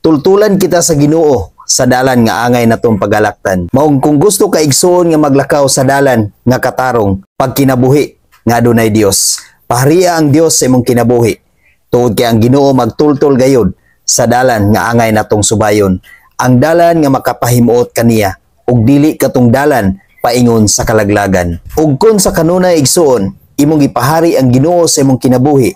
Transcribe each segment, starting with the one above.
Tultulan kita sa Ginoo sa dalan nga angay natong pagalaktan. Maong kung gusto ka, igsoon, nga maglakaw sa dalan nga katarong, pagkinabuhi nga adunay Dios, paharia ang Dios sa imong kinabuhi. Tungod kay ang Ginoo magtultol gayod sa dalan nga angay natong subayon. Ang dalan nga makapahimuot kaniya ug dili katong dalan paingon sa kalaglagan. Ug kung sa kanunay, igsoon, imong ipahari ang Ginoo sa imong kinabuhi,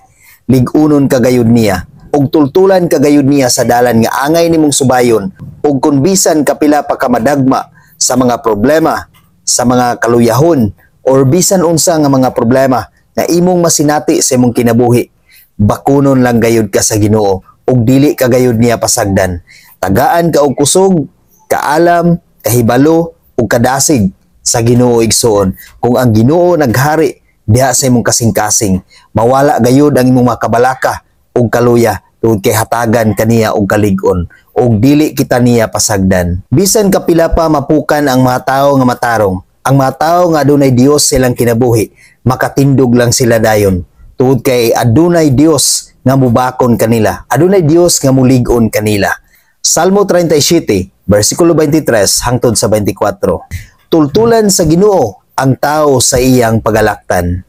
lig-unon ka gayud niya ug tultulan ka gayud niya sa dalan nga angay nimong subayon. Ug kung bisan kapila pa ka madagma sa mga problema, sa mga kaluyahon, or bisan unsa nga mga problema nga imong masinati sa imong kinabuhi, bakunon lang gayud ka sa Ginoo ug dili ka gayud niya pasagdan. Tagaan ka og kusog, kaalam, kahibalo ug kadasig sa Ginoo, igsoon. Kung ang Ginoo naghari diha sa imong kasing-kasing, mawala gayud ang imong mga kabalaka ug kaluya tungod kay hatagan kaniya og kalig-on ug dili kita niya pasagdan. Bisan kapila pa mapukan ang mga tawo nga matarong, ang mga tawo nga adunay Dios silang kinabuhi, makatindog lang sila dayon tungod kay adunay Dios nga mubakon kanila, adunay Dios nga mulig-on kanila. Salmo 37 versikulo 23 hangtod sa 24: Tultulan sa Ginoo ang tao sa iyang pagalaktan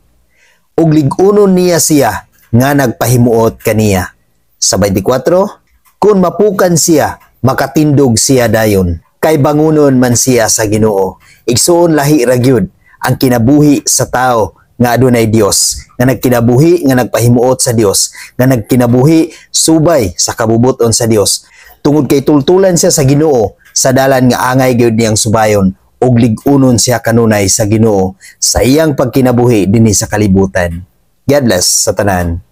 ug lig-unon niya siya nga nagpahimuot kaniya. Sa 24, kung mapukan siya, makatindog siya dayon, kay bangunon man siya sa Ginoo. Igsoon, lahi ra gyud ang kinabuhi sa tao nga adunay Dios, nga nagkinabuhi nga nagpahimuot sa Dios, nga nagkinabuhi subay sa kabubuton sa Dios. Tungod kay tultulan siya sa Ginoo sa dalan nga angay gyud niyang subayon ug lig-unon siya kanunay sa Ginoo sa iyang pagkinabuhi dinhi sa kalibutan. God bless sa tanan.